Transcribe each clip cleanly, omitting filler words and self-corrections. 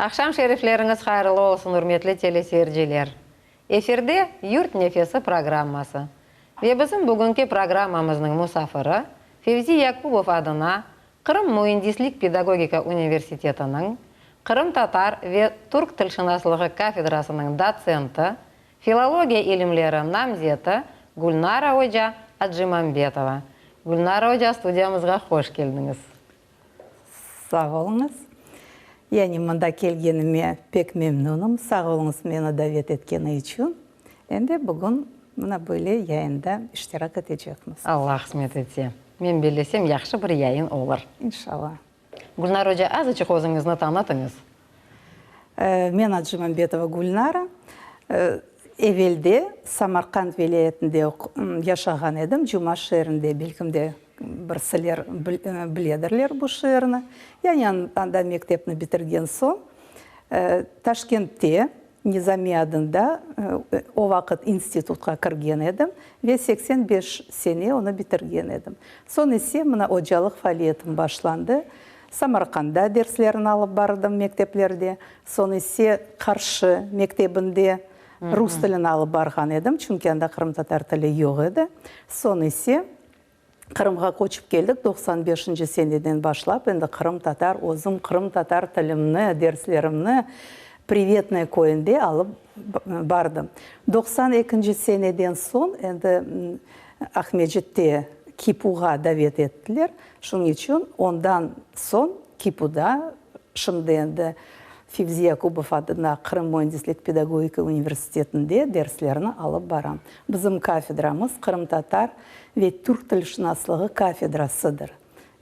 Aqşam şerifleriñiz hayırlı olsun, ürmetli teleseyirciler! Efirde Yurt nefesi programması ve bizim bugünki programmamıznıñ musafiri Fevzi Yakubov adına Qırım müendislik-pedagogika universitetiniñ qırımtatar ve türk tilşınaslığı kafedrasınıñ dotsenti, filologiya ilimleri namzeti Gülnara oca Acimambetova. Gülnara oca, studiyamızğa hoş keldiñiz. Sağ oluñız. Yani mında kelgenime pek memnunım. Sağ oluñız meni davet etkeni içün. Endi bugün mına böyle yayında iştirak etecekmiz. Allah qısmet etse. Men bellesem, yahşı bir yayın olur. İnşallah. Gülnara oca, azıcıq özüñizni tanıtıñız. Men Acimambetova Gülnara. Evelde Samarqand vilâyetinde yaşağan edim, Cuma şeerinde, belkim de birsiler biledirler bu şeerni. Yani anda mektepni bitirgen soñ Taşkentte Nizamiy adında o vaqıt institutqa kirgen edim ve 85 sene onı bitirgen edim. Soñ ise mına ocalıq faaliyetim başlandı. Samarqandda derslerini alıp bardım mekteplerde, soñ ise Qarşı mektebinde rus tilini alıp barğan edim, çünki anda qırımtatar tili yoq edi. Soñ ise Qırımğa köçip keldik, 95-nci seneden başlap endi qırımtatar, özüm qırımtatar tilimni, derslerimni Privetnoye köyünde alıp bardım. 92-nci seneden soñ endi Aqmescitte KİPU-ğa davet ettiler. Şunıñ içün ondan soñ KİPU-da, şimdi endi Fevzi Yakubov adına Qırım müendislik-pedagogika universitetinde derslerni alıp baram. Bizim kafedramız qırımtatar ve türk tilşınaslığı kafedrasıdır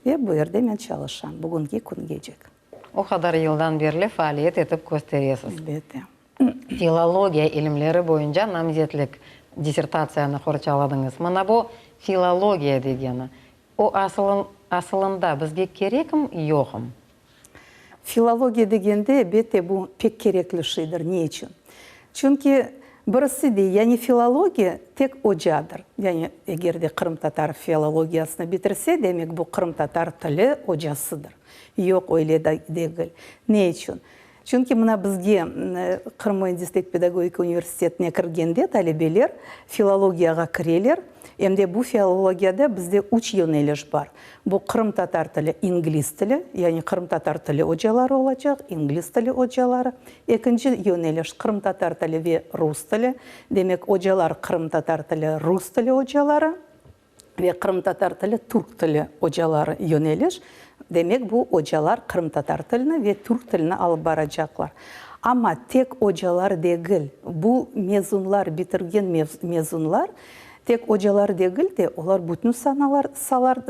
ve bu yerde men çalışam bugünki küngecek. O qadar yıldan berli faaliyet etip kösteresiz. Elbette. Filologiya ilimleri boyunca namzetlik dissertatsiyanı qorçaladıñız. Mına bu filologiya degeni, o asılında bizge kerekmi, yoqmı? Filologiya degende, elbette, bu pek kerekli şeydir. Ne içün? Çünki birisi dey, yani filologiya tek ocadır. Yani eger de qırımtatar filologiyasını bitirse, demek bu qırımtatar tili ocasıdır. Yoq, öyle degil. Ne içün? Çünki mına bizge Qırım müendislik-pedagogika universitetine kirgende talebeler filologiyağa kireler, em de bu filologiyada bizde üç yöneliş bar. Bu qırımtatar tili, ingliz tili, yani qırımtatar tili ocaları olacaq, ingliz tili ocaları. Ekinci yöneliş, qırımtatar tili ve rus tili, demek ocalar qırımtatar tili, rus tili ocaları. Ve qırımtatar tili, türk tili ocaları yöneliş, demek bu ocalar qırımtatar tilini ve türk tilini alıp baracaqlar. Amma tek ocalar degil, bu mezunlar, bitirgen mezunlar tek ocalar degil de, olar bütün sanalar,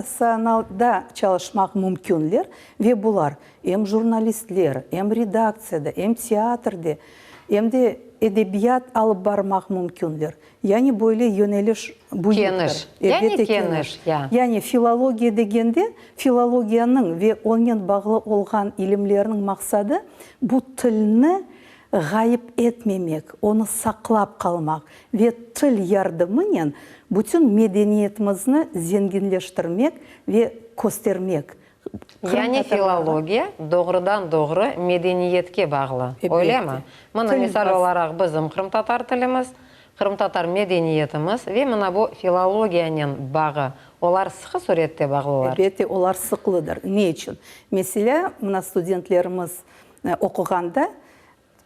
sanada çalışmaq mümkünler ve bular em jurnalistler, em redaktsiyada, em teatrde, em de edebiyat alıp barmaq mümkünler. Yani böyle yöneliş büyüktir. Keniş. Yani keniş, ya. Yani filologiya degende, filologiyanıñ ve onen bağlı olğan ilimlerniñ maqsadı, bu tilni ğayıp etmemek, onı saqlap qalmaq ve til yardımınen bütün medeniyetimizni zenginleştirmek ve köstermek, Yani filologiya doğrudan-doğru medeniyetke bağlı, öylemi? Mına, misal olaraq, bizim qırımtatar tilimiz, qırımtatar medeniyetimiz ve mına bu filologiyanen bağı, olar sıqı sürette bağlılar. Elbette, olar sıqlıdır. Ne içün? Meselâ, mına studentlerimiz oquğanda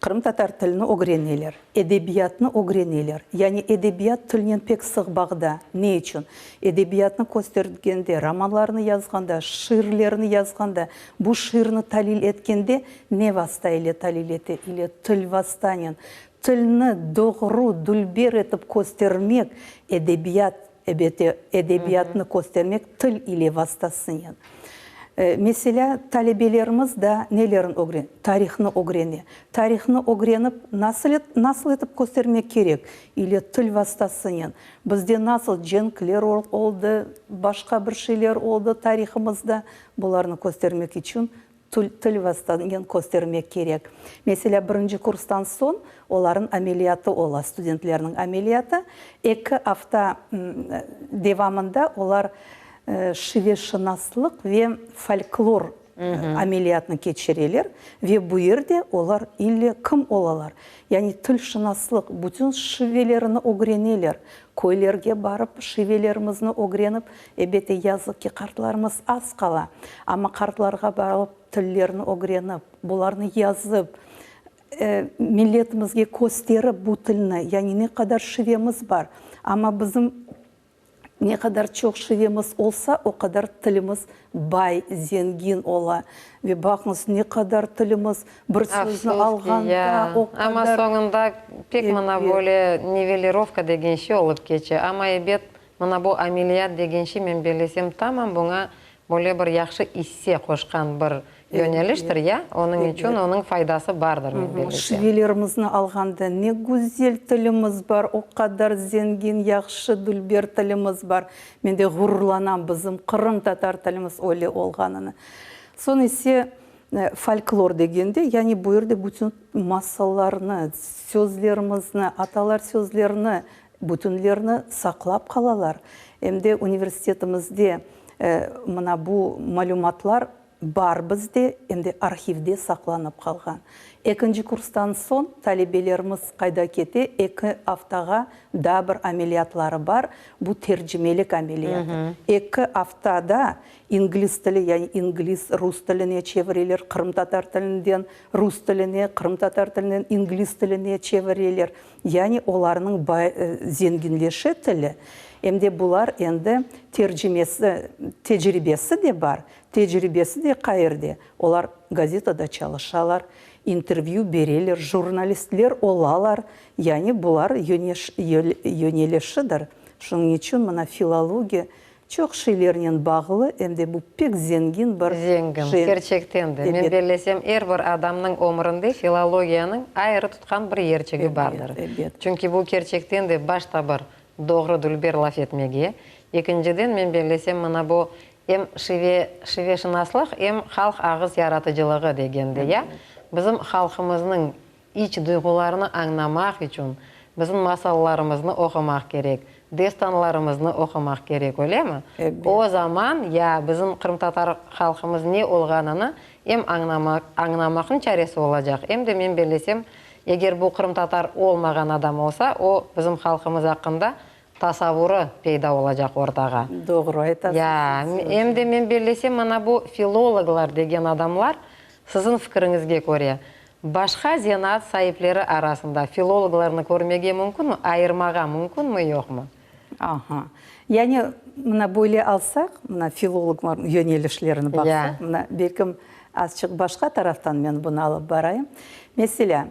Qırımtatar tilini ögreneler, edebiyatnı ögreneler. Yani edebiyat tilnen pek sıq bağda. Ne içün? Edebiyatnı köstergende, romanlarnı yazğanda, şiirlerni yazğanda, bu şiirni talil etkende ne vasta ile talil ete? İle til vastanen. Tilni doğru, dülber etip köstermek edebiyat Ebet, edebiyatnı köstermek til ile vastasınen. Meselâ, talebelerimiz da nelerin ögren? Tarihnı ögrene. Tarihnı ögrenip, nasıl nasıl etip köstermek kerek? İle til vastasınen. Bizde nasıl cenkler oldı, başqa bir şeyler oldı tarihımızda, bularnı köstermek içün Til vastanen köstermek kerek. Meselâ, birinci kurstan soñ olarnıñ ameliyatı ola, studentlerniñ ameliyatı. Eki afta devamında olar şiveşınaslıq ve folklor. Ameliyatnı keçireler ve bu yerde olar ille kim olalar? Yani tilşınaslıq, bütün şivelerini ögreneler. Köylerge barıp, şivelerimizni ögrenip, ebette, yazıq ki, qartlarımız az qala, amma qartlarğa barıp, tillerini ögrenip, bularnı yazıp, milletimizge kösterip bu tilni, yani ne qadar şivemiz bar, amma bizim Ne qadar çoq şivemiz olsa, o qadar tilimiz bay, zengin ola. Ve baqıñız, ne qadar tilimiz bir sözni alğanda, o qadar. Amma soñunda pek mına böyle nivelirovka degen şey olıp keçe. Amma ebet, mına bu ameliyat degen şey, men bellesem, tamam buña Böyle bir yahşı isse qoşqan bir yöneliştir, ya? Onıñ içün onıñ faydası bardır, men bellesem. Şivelerimizni alğanda ne güzel tilimiz bar, o qadar zengin, yahşı, dülber tilimiz bar. Men de ğururlanam bizim qırımtatar tilimiz öyle olğanını. Soñ ise folklor degende, yani bu yerde bütün masallarnı, sözlerimizni, atalar sözlerini, bütünlerini saqlap qalalar. Em de universitetimizde Mına bu malümatlar bar bizde, em de arhivde saqlanıp qalğan. Ekinci kurstan soñ talebelerimiz qayda kete, eki aftağa daa bir ameliyatları bar, bu tercimelik ameliyatı. Eki aftada ingliz tili, yani ingliz rus tiline çevireler, qırımtatar tilinden rus tiline, qırımtatar tilinden ingliz tiline çevireler. Yani olarnıñ zenginleşe tili, em de bular endi tercimesi, tecribesi de bar, tecribesi de qayerde, olar gazetada çalışalar, intervyü bereler, jurnalistler olalar, yani bular yönelişidir. Şunıñ içün mına filologiya Çoq şeylernen bağlı, em de bu pek zengin bir Zengin, şey. kerçekten de. Men bellesem, er bir adamnıñ ömründe filologiyanıñ ayrı tutqan bir yerçigi bardır. Ebet. Çünki bu kerçekten de başta bir doğru dülber laf etmege, ekinciden, men bellesem, mına bu em şive, şiveşınaslıq, em halq ağız yaratıcılığı degende, ya, bizim halqımıznıñ İç duyğularını añlamaq içün bizim masallarımıznı oqumaq kerek, destanlarımıznı oqumaq kerek, öylemi? O zaman ya bizim qırımtatar halqımız ne olğanını em añlamaq, añlamaqnıñ çaresi olacaq, em de men bellesem, eger bu qırımtatar olmağan adam olsa, o bizim halqımız aqqında tasavurı peyda olacaq ortağa. Doğru aytasız. Ya, em de men bellesem, mana bu filologlar degen adamlar, siziñ fikriñizge köre, Başqa zenaat saipleri arasında filologlarnı körmege mümkünmi, ayırmağa mümkünmi, yoqmı? Aha. Yani, mına böyle alsaq, mına filologlarnıñ yönelişlerini baqsaq, mına belkim azçıq başqa taraftan men bunı alıp barayım. Meselâ,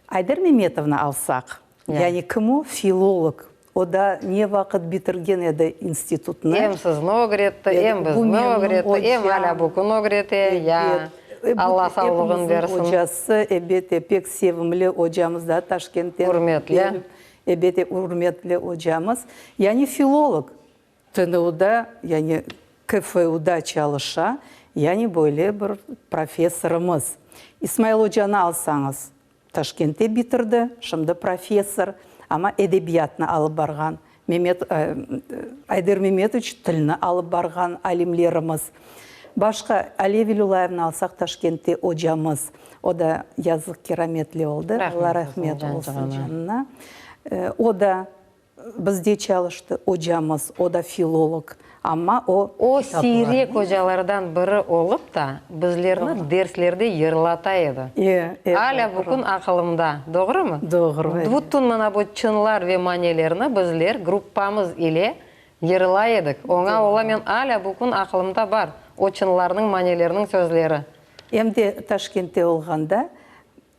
Ayder Memetovnı alsaq, Yani kim o? Filolog. O da ne vaqıt bitirgen edi institutnı? Em sizni ögretti, em bizni ögretti, em alâ bu kün ögrete. Ya, Alla sağlığın bersin. Epimizniñ ocası, ebet, pek sevimli ocamız da Taşkentten. Ürmetli. Ebet, ürmetli ocamız. Yani filolog. TNUda, yani KFUda çalışa, yani böyle bir professorımız. İsmail ocanı alsañız, Taşkentte bitirdi, şimdi professor, amma edebiyatnı alıp barğan, Memet, Ayder Memetoviç tilni alıp barğan alimlerimiz. Başqa, Aliye Velilâyevni alsaq, Taşkentte ocamız, o da, yazıq ki, rametli oldı, Alla rahmet olsun canına. O da Bizde çalıştı ocamız, o da filolog, amma o. O siyrek ocalardan biri olıp ta, bizlerni derslerde yırlata edi. E, e, Alâ bu kün aqılımda, doğrumı? Doğru, e. Bütün mına bu çınlar ve manelerni bizler gruppamız ile yırlay edik. Oña ola men alâ bu kün aqılımda bar, o çınlarnıñ, manelerniñ sözleri. Em de Taşkentte olğanda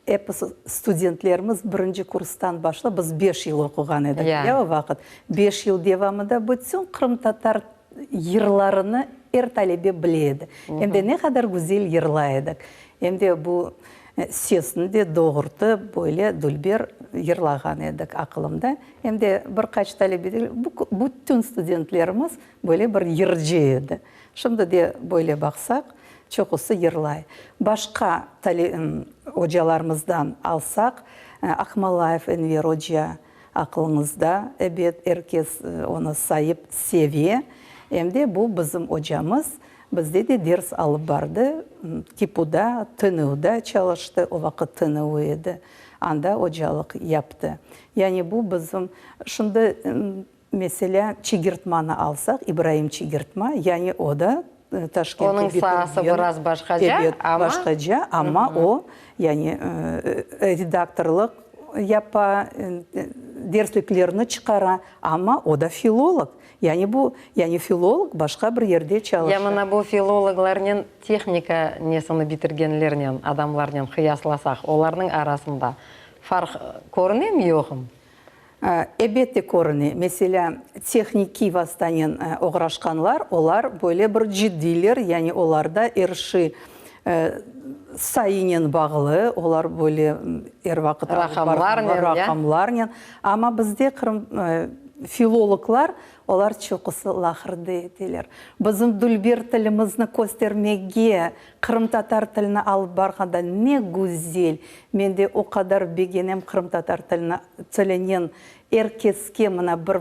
Episi studentlerimiz birinci kurstan başlap, biz beş yıl oquğan edik, ya, o vaqıt. Beş yıl devamında bütün qırımtatar yırlarını er talebe bile edi. Em de ne qadar güzel yırlay edik. Em de bu sesni de doğurtıp, böyle dülber yırlağan edik, aqılımda. Em de bir qaç talebe degil, bütün studentlerimiz böyle bir yırcı edi. Şimdi de böyle baqsaq, çoqusı yırlay. Başqa ocalarımızdan alsaq, Aqmalayev Enver oca aqlıñızda, ebet, er kes onı sayıp seve. Em de bu bizim ocamız. Bizde de ders alıp bardı, KİPUda, TNUda çalıştı, o vaqıt TNU edi, anda ocalıq yaptı. Yani bu bizim, şimdi, meselâ, Çigirtmanı alsaq, İbraim Çigirtma, yani o da Taşkentni Onıñ saası biraz başqaca, ebet, amma. Başqaca, amma o, yani redaktorlıq yapa, dersliklerni çıqara, amma o da filolog. Yani bu, yani filolog başqa bir yerde çalışa. Ya mına bu filologlarnen tehnika nesini bitirgenlernen, adamlarnen qıyaslasaq, olarnıñ arasında farq körünemi, yoqmı? Elbette körüne. Meselâ, tehnikiy vastanen oğraşqanlar, olar böyle bir ciddiyler, yani olarda er şey sayınen bağlı, olar böyle er vaqıt Raqamlarnen, ya? Raqamlarnen. Amma bizde qırım filologlar, olar çoqusı laqırdı eteler. Bizim dülber tilimizni köstermege, qırımtatar tilini alıp barğanda ne güzel! Men de o qadar begenem qırımtatar tilini, tilinen er keske mına bir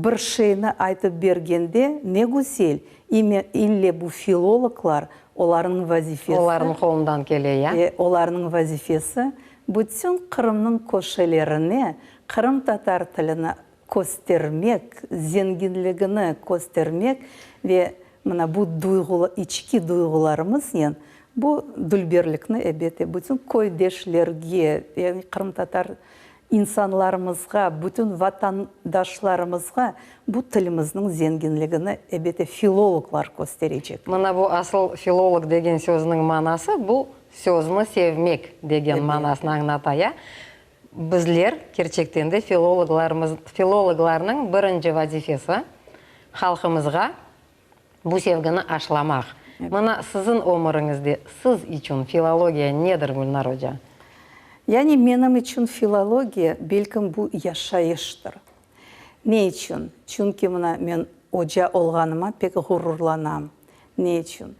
bir şeyni aytıp bergende ne güzel! İlle bu filologlar, olarnıñ vazifesi. Olarnıñ qolundan kele, ya? Olarnıñ vazifesi Bütün Qırımnıñ köşelerine qırımtatar tilini köstermek, zenginligini köstermek ve mına bu duyğu, içki duyğularımıznen bu dülberlikni elbette bütün köydeşlerge, yani qırımtatar insanlarımızğa, bütün vatandaşlarımızğa bu tilimizniñ zenginligini elbette filologlar kösterecek. Mına bu asıl filolog degen sözniñ manası bu Sözni sevmek degen manasını añlata, ya? Bizler, kerçekten de, filologlarmız, filologlarnıñ birinci vazifesi, halqımızğa bu sevgini aşlamaq. Mına siziñ ömüriñizde siz içün filologiya nedir, Gülnar oca? Yani menim içün filologiya, belkim, bu yaşayıştır. Ne içün? Çünki mına men oca olğanıma pek ğururlanam. Ne içün?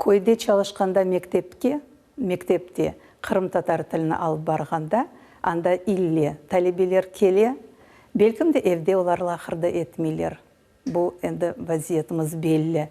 Köyde çalışqanda mektepke, mektepte qırımtatar tilini alıp barğanda, anda ille talebeler kele, belkim de evde olar laqırdı etmeyler. Bu endi vaziyetimiz belli.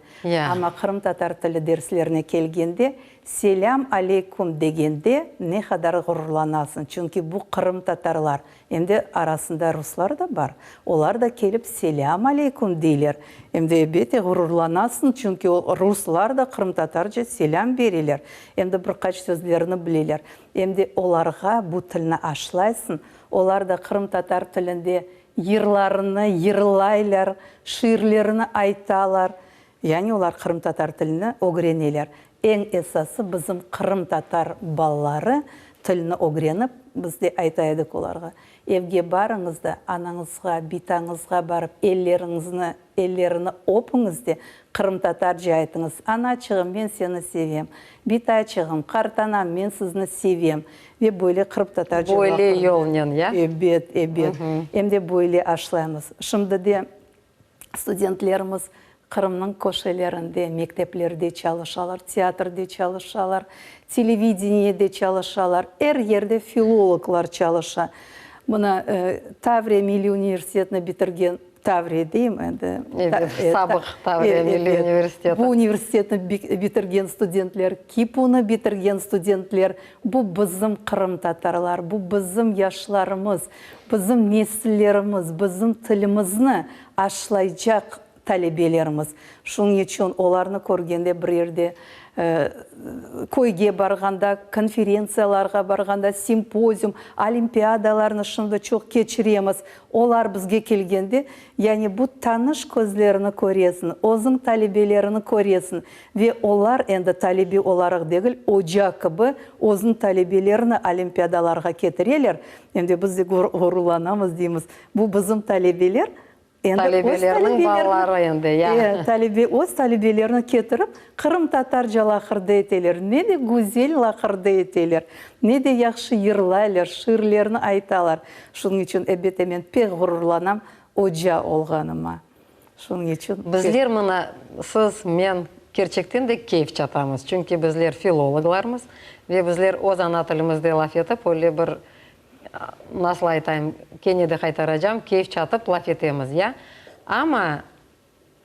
Amma qırımtatar tili derslerine kelgende, selâm aleyküm degende ne qadar ğururlanasıñ, çünki bu qırımtatarlar, em de arasında ruslar da bar, olar da kelip selâm aleyküm deyler. Em de elbette ğururlanasıñ, çünki ruslar da qırımtatarca selâm bereler, em de bir qaç sözlerini bileler. Em de olarğa bu tilni aşlaysıñ, olar da qırımtatar tilinde Yırlarını yırlaylar, şiirlerini aytalar. Yani olar qırımtatar tilini ögreneler. Eñ esası bizim qırımtatar balaları tilni ögrenip, biz de ayta edik olarğa, evge barıñız da, anañızğa, bitañızğa barıp elleriñizni, ellerini öpüñiz de, qırımtatarca aytıñız, Anaçığım, men seni sevem, bitayçığım, qartanam, men sizni sevem. Ve böyle qırımtatarca laf. Böyle yolnen, ya? Ebet, ebet. Em de böyle aşlaymız. Şimdi de studentlerimiz Qırımnıñ köşelerinde, mekteplerde çalışalar, teatrde çalışalar, televideniyede çalışalar, er yerde filologlar çalışa. Mına, Tavriya milliy universitetini bitirgen Tavriya deyim endi. Evet, sabıq Tavriya milliy universiteti. Bu universitetni bitirgen studentler, KİPUnı bitirgen studentler, bu bizim qırımtatarlar, bu bizim yaşlarımız, bizim nesillerimiz, bizim tilimizni aşlaycaq talebelerimiz. Şunıñ içün olarnı körgende bir yerde köyge barğanda, konferentsiyalarğa barğanda, simpozium, olimpiadalarnı şimdi çoq keçiremiz. Olar bizge kelgende, yani bu tanış közlerini köresiñ, özüñ talebelerini köresiñ ve olar endi talebe olaraq degil, oca kibi özüniñ talebelerini olimpiadalarğa ketireler. Em de biz de ğururlanamız, deymiz, bu bizim talebeler, Endi öz Talebelerniñ balaları endi, ya. E, talebe öz talebelerini ketirip, qırımtatarca laqırdı eteler. Ne de güzel laqırdı eteler, ne de yahşı yırlaylar, şiirlerini aytalar. Şunıñ içün, elbette, men pek ğururlanam oca olğanıma. Şunıñ içün pek. Bizler mına, siz, men, kerçekten de keyf çatamız. Çünki bizler filologlarmız ve bizler öz ana tilimizde laf etip, öyle bir Nasıl aytayım, kene de qaytaracam, keyf çatıp laf etemiz, ya? Amma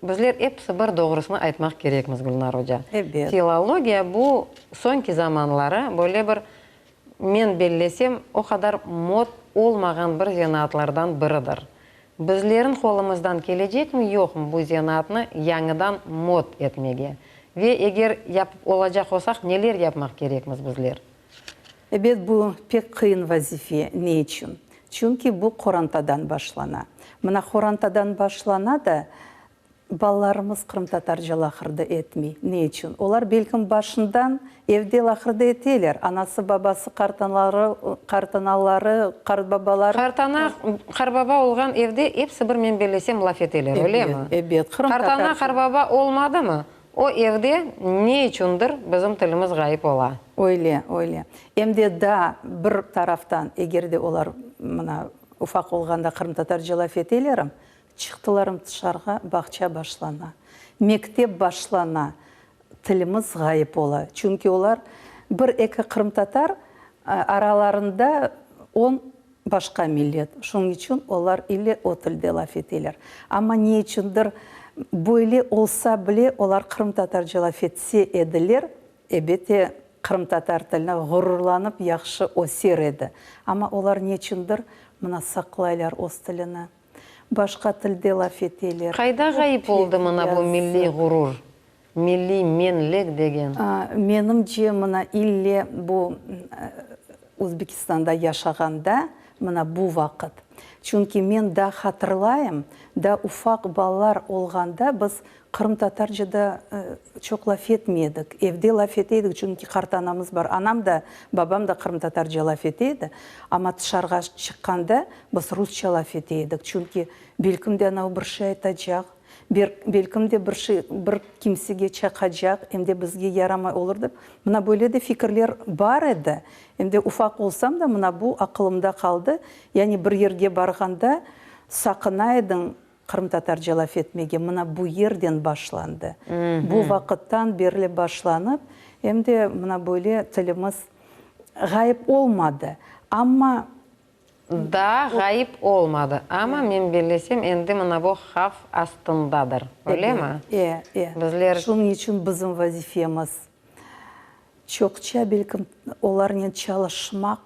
Bizler episi bir doğrusını aytmaq kerekmiz, Gülnar oca. Ebet. Filologiya bu soñki zamanları böyle bir, men bellesem, o qadar mod olmağan bir zenaatlardan biridir. Bizlerin qolumızdan kelecekmi, yoqmı bu zenaatnı yañıdan mod etmege? Ve eger yapıp olacaq olsaq, neler yapmaq kerekmiz bizler? Ebet, bu pek qıyın vazife. Ne içün? Çünki bu qorantadan başlana. Mına qorantadan başlana da, balalarımız qırımtatarca laqırdı etmey. Ne içün? Olar belkim başından evde laqırdı eteler, anası, babası, qartanaları, qartanaları, qartbabaları. Qartana, qarbaba olğan evde episi bir men bellesem laf eteler, öylemi? Ebet, ebet. Qırımtatarca. Qartana, qarbaba olmadımı, O evde ne içündir bizim tilimiz ğayıp ola. Öyle, öyle. Em de daa bir taraftan, eger de olar mına ufaq olğanda qırımtatarca laf etelerim, çıqtılarım tışarğa, bağça başlana, mektep başlana, tilimiz ğayıp ola. Çünki olar bir-eki qırımtatar, aralarında on Başqa millet, şunıñ içün olar ile o tilde laf eteler. Amma ne içündir böyle olsa bile olar qırımtatarca laf etse ediler, ebette, qırımtatar tiline ğururlanıp yahşı öser edi. Amma olar ne içündir mına saqlaylar öz tilini, başqa tilde laf eteler. Qayda ğayıp oldı mına bu milliy ğurur, Milliy menlik degen. Menimce, mına ille bu Özbekistanda yaşağanda, mına bu vaqıt. Çünki men daa hatırlayım, daa ufaq balalar olğanda biz qırımtatarca da çoq laf etmey edik. Evde laf ete edik, çünki qartanamız bar. Anam da, babam da qırımtatarca laf ete edi. Amma tışarğa çıqqanda biz rusça laf ete edik. Çünki belkim de anav bir şey aytacaq. Belkim de bir şey, bir kimsege çaqacaq, em de bizge yaramay olur dep. Mına böyle de fikirler bar edi. Em de ufaq olsam da, mına bu aqılımda qaldı. Yani bir yerge barğanda saqına ediñ qırımtatarca laf etmege. Mına bu yerden başlandı. Bu vaqıttan berli başlanıp, em de mına böyle tilimiz ğayıp olmadı. Amma Daa ğayıp olmadı, amma men bellesem, endi mına bu havf astındadır, öylemi? E, e. Bizler. Şunıñ içün bizim vazifemiz, çoqça, belkim, olarnen çalışmaq,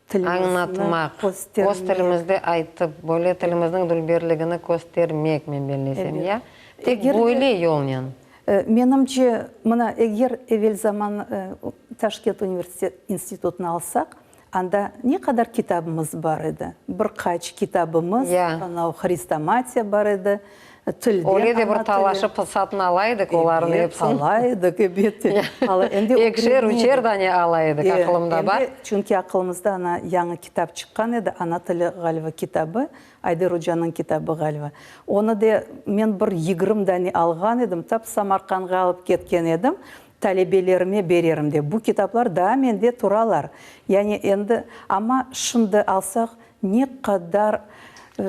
tilimizni Añlatmaq, köstermek. öz tilimizde aytıp, böyle tilimizniñ dülberligini köstermek, men bellesem, ya? Tek böyle yolnen. Menimce, mına, eger evel zaman Taşkent universitet institutını alsaq, Anda ne qadar kitabımız bar edi? Bir qaç kitabımız, anau hrestomatiya bar edi, tilden Öyle de bir ana tili. talaşıp satın ala edik olarnı Ebet, epsini. ala edik, ebet. Ala, endi Ekişer, ögrenmey üçer edik. dane ala edik, E, aqılımda bar. endi, çünki aqılımızda ana yañı kitap çıqqan edi, Ana tili ğaliba kitabı, Ayder ocanıñ kitabı ğaliba. Onı de men bir 20 dane alğan edim, tap Samarqandğa alıp ketken edim. Talebelerime bererim dep. Bu kitaplar daa mende turalar. Yani endi, amma şimdi alsaq, ne qadar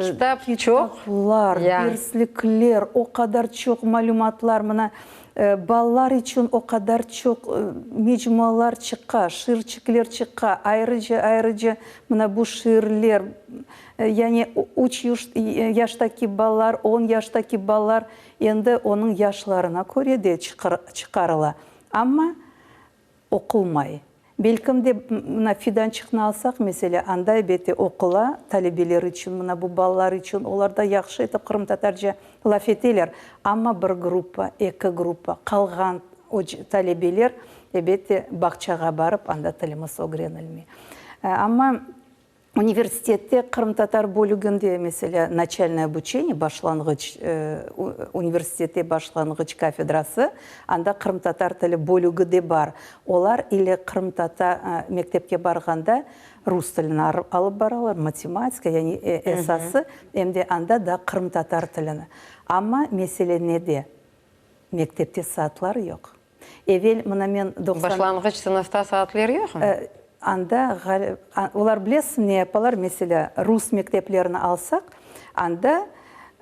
Kitap çoq, kitaplar, ya. derslikler, o qadar çoq malümatlar, mına, balalar içün o qadar çoq mecmualar çıqa, şiirçikler çıqa, ayrıca, ayrıca mına bu şiirler, yani üç yaştaki balalar, on yaştaki balalar, Endi onıñ yaşlarına köre de çıqarıla, amma oqulmay. Belkim de, mına, Fidançıqnı alsaq, meselâ, anda, elbette, oqula, talebeler içün, mına bu balalar içün, olar da yahşı etip qırımtatarca laf eteler, amma bir gruppa, eki gruppa, qalğan talebeler, elbette, bağçağa barıp, anda tilimiz ögrenilmey. Amma Universitette qırımtatar bölüginde, meselâ, načalnoye obuçeniye, başlanğıç, universitette başlanğıç kafedrası, anda qırımtatar tili bölügi de bar. Olar ile qırımtata mektepke barğanda rus tilini alıp baralar, matematika, yani esası, em de anda da qırımtatar tilini. Amma mesele nede? Mektepte saatlar yoq. Evel mına men 90. Başlanğıç sınıfta saatler yoqmı? Anda, olar bilesiñ ne yapalar, meselâ, rus mekteplerini alsaq, anda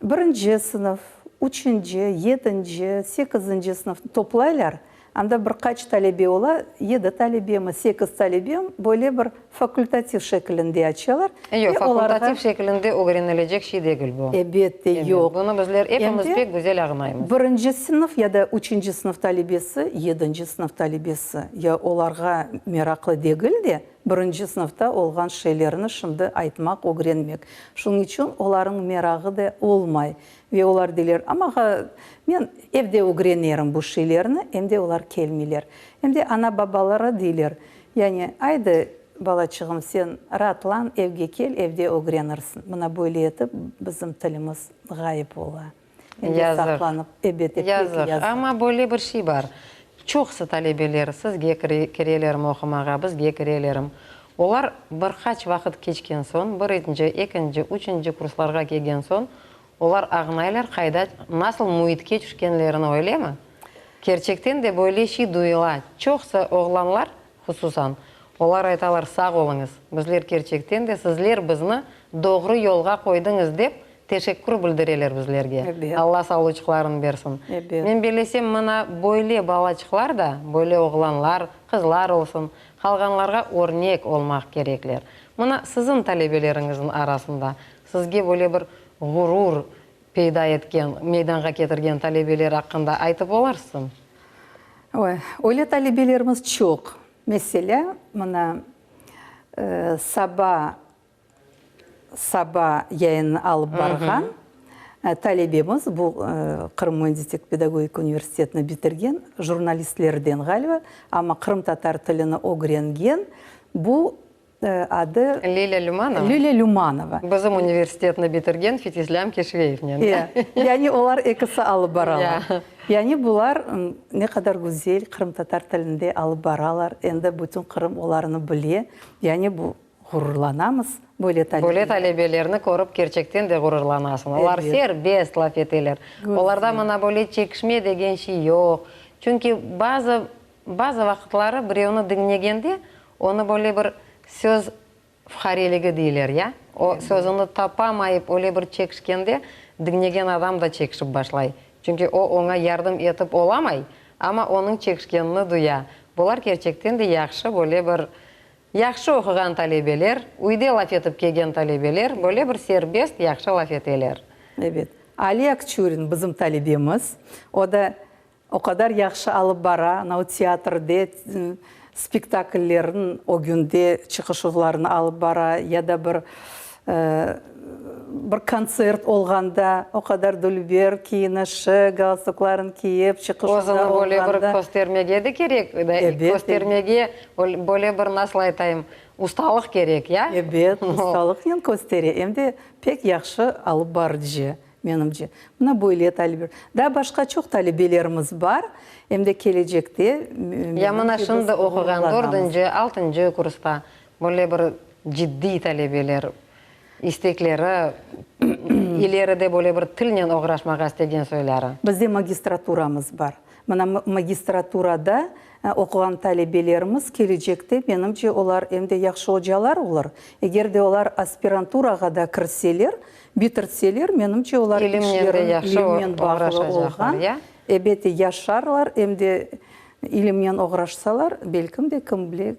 birinci sınıf, üçünci, yedinci, sekizinci sınıfnı toplaylar. Anda bir qaç talebe ola, yedi talebemi, sekiz talebemi, böyle bir fakultativ şekilinde açalar. Yoq, fakultativ şekilinde ögrenilecek şey degil bu. Ebette, yoq. Bunı bizler epimiz pek güzel añlaymız. Birinci sınıf ya da üçünci sınıf talebesi, yedinci sınıf talebesi, ya olarğa meraqlı degil de, birinci sınıfta olğan şeylerni şimdi aytmaq, ögrenmek. Şunıñ içün olarnıñ merağı da olmay. Ve olar deyler, Amağa, men evde ögrenerim bu şeylerni, em de olar kelmeyler. Em de ana-babaları deyler, Yani, aydı, balaçığım, sen raatlan, evge kel, evde ögrenirsiñ. Mına böyle etip bizim tilimiz ğayıp ola. Em de saqlanıp, ebet, pek yazıq. Amma böyle bir şey bar, çoqusı talebeler sizge kirelerim oqumağa, bizge kirelerim. Olar bir qaç vaqıt keçken soñ, birinci, ekinci, üçünci kurslarğa kelgen soñ, olar añlaylar qayda, nasıl müitke tüşkenlerini, öylemi? Kerçekten de böyle şey duyula. Çoqusı oğlanlar, hususan, olar aytalar, sağ oluñız, bizler kerçekten de sizler bizni doğru yolğa qoydıñız dep teşekkür bildireler bizlerge. Alla savluçıqlarını bersin. Men bellesem, mına böyle balaçıqlar da, böyle oğlanlar, qızlar olsun, Qalğanlarğa örnek olmaq kerekler. Mına siziñ talebeleriñizniñ arasında sizge böyle bir ğurur peyda etken, meydanğa ketirgen talebeler aqqında aytıp olarsıñ? Oy, öyle talebelerimiz çoq. Meselâ, mına, saba Saba yayınını alıp barğan talebemiz, bu Qırım müendislik pedagogika universitetini bitirgen, jurnalistlerden ğaliba, amma qırımtatar tilini ögrengen, bu adı Lilâ Lümanova? Lilâ Lümanova. Bizim universitetni bitirgen Fetislâm Keşveyevnen. E, yani olar ekisi alıp baralar. Yani bular ne qadar güzel qırımtatar tilinde alıp baralar, endi bütün Qırım olarnı bile, yani bu Ğururlanamız böyle talebelernen. Böyle talebelerni körip kerçekten de ğururlanasıñ. Olar serbest laf eteler. Olarda mına böyle çekişme degen şey yoq. Çünki bazı, bazı vaqıtları birevni diñlegende, onı böyle bir söz fuqareligi deyler, ya? O sözüni tapamayıp öyle bir çekişkende, diñlegen adam da çekişip başlay. Çünki o oña yardım etip olamay, amma onıñ çekişkenini duya. Bular kerçekten de yahşı böyle bir Yahşı oquğan talebeler, üyde laf etip kelgen talebeler böyle bir serbest yahşı laf eteler. Ebet. Ali Akçurin bizim talebemiz. O da o qadar yahşı alıp bara, ana o teatrde spektakllerniñ ögünde çıqışuvlarını alıp bara ya da bir Bir kontsert olğanda o qadar dülber kiyinişi, galstukların kiyip, çıqışında Özüni böyle bir köstermege de kerek, köstermege böyle bir, nasıl aytayım, ustalıq kerek, ya? Ebet, ustalıqnen köstere, em de pek yahşı alıp barıcı, menimce. Mına böyle talebeler. Daa başqa çoq talebelerimiz bar, em de kelecekte, Ya mına şimdi oquğan dördünci, altıncı kursta Böyle bir ciddiy talebeler, istekleri, ileride böyle bir tilnen oğraşmağa istegen soyları. Bizde magistraturamız bar. Mına magistraturada oquğan talebelerimiz kelecekte, menimce, olar em de yahşı ocalar olur. Eger de olar aspiranturağa da kirseler, bitirseler, menimce, olar işleri ilimnen bağlı olğan, ebet, yaşarlar, em de İlimnen oğraşsalar, belkim de, kim bile,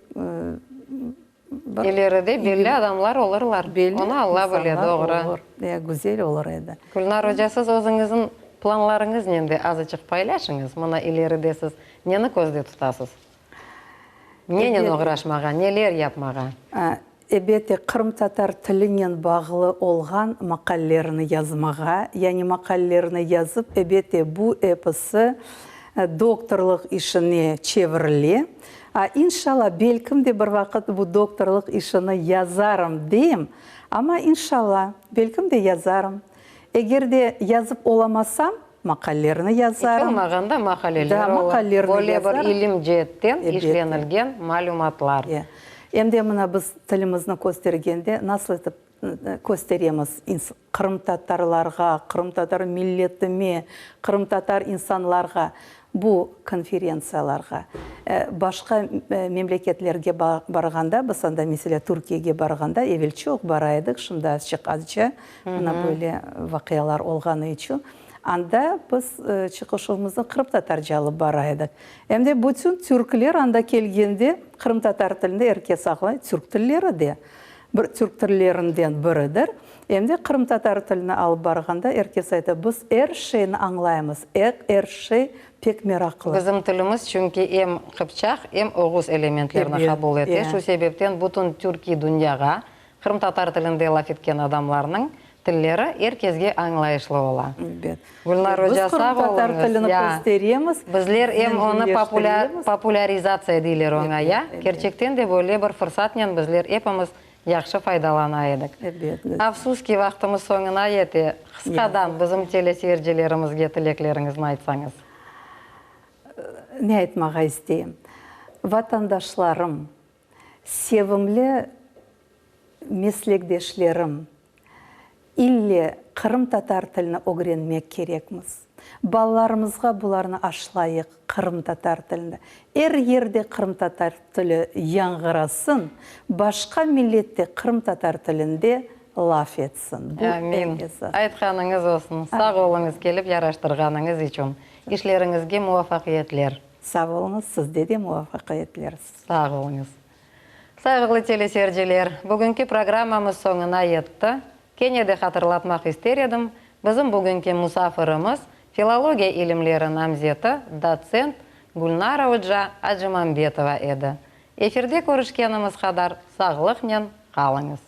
bir. İleride belli adamlar olurlar. Onı Alla bile, doğru. E, güzel olur edi. Gülnar oca, siz özüñizniñ planlarıñıznen de azıçıq paylaşıñız. Mına ileride siz neni közde tutasız? Nenen oğraşmağa, neler yapmağa? Ebette, qırımtatar tilinen bağlı olğan maqallerini yazmağa, yani maqallerini yazıp, ebette, bu episi doktorlıq işine çevirile. A, inşalla, belkim de bir vaqıt bu doktorlıq işini yazarım deyim, amma inşalla, belkim de yazarım. Eger de yazıp olamasam, Maqallerni yazarım. İç olmağanda maqaleler olur. Böyle bir ilim ceetten işlenilgen malümatlar. Em de mına biz tilimizni köstergende nasıl etip kösteremiz qırımtatarlarğa, qırımtatar milletime, qırımtatar insanlarğa bu konferentsiyalarğa, başqa memleketlerge barğanda, biz anda meselâ Türkiyege barğanda, evel çoq bara edik, şimdi azçıq azca, mına böyle vaqialar olğanı içün. Anda biz çıqışuvımıznı qırımtatarca alıp bara edik. Em de bütün türkler anda kelgende qırımtatar tilinde er kes añlay, türk tilleri de bir türk tillerinden biridir. Em de qırımtatar tilini alıp barğanda er kes ayta, biz er şeyni añlaymız, er şey pek meraqlı. Bizim tilimiz çünki em qıpçaq, em oğuz elementlerini qabul ete, şu sebepten bütün türkiy dünyağa Qırımtatar tilinde laf etken adamlarnıñ tilleri er kezge añlayışlı ola. Elbet. Gülnar oca, Biz sağ qırımtatar oluñız. tilini Ya, kösteremiz, bizler em onı zenginleştiremiz. populârizatsiya deyler oña, ya? Elbet, elbet. Kerçekten de böyle bir fırsatnen bizler epimiz yahşı faydalana edik. Elbet, elbet. Afsus ki, vaqtımız soñuna yete. Qısqadan bizim teleseyircilerimizge tilekleriñizni aytsañız. Ne aytmağa isteyim? Vatandaşlarım, Sevimli meslekdeşlerim, ille qırımtatar tilini ögrenmek kerekmiz. Balalarımızğa bularnı aşlayıq, qırımtatar tilini. Er yerde qırımtatar tili yañğırasın, başqa millet de qırımtatar tilinde laf etsin. Bu eñ Amin. esas. Aytqanıñız olsun. Sağ oluñız kelip yaraştırğanıñız içün. İşleriñizge muvafaqiyetler. Sağ oluñız, sizde de muvafaqiyetler. Sağ oluñız. Sayğılı teleseyirciler, bugünki programmamız soñuna yetti. Kene de hatırlatmaq ister edim, bizim bugünki musafirimiz, filologiya ilimleri namzeti, dotsent Gülnara oca Acımambetova edi. Efirde körüşkenimiz qadar sağlıqnen qalıñız.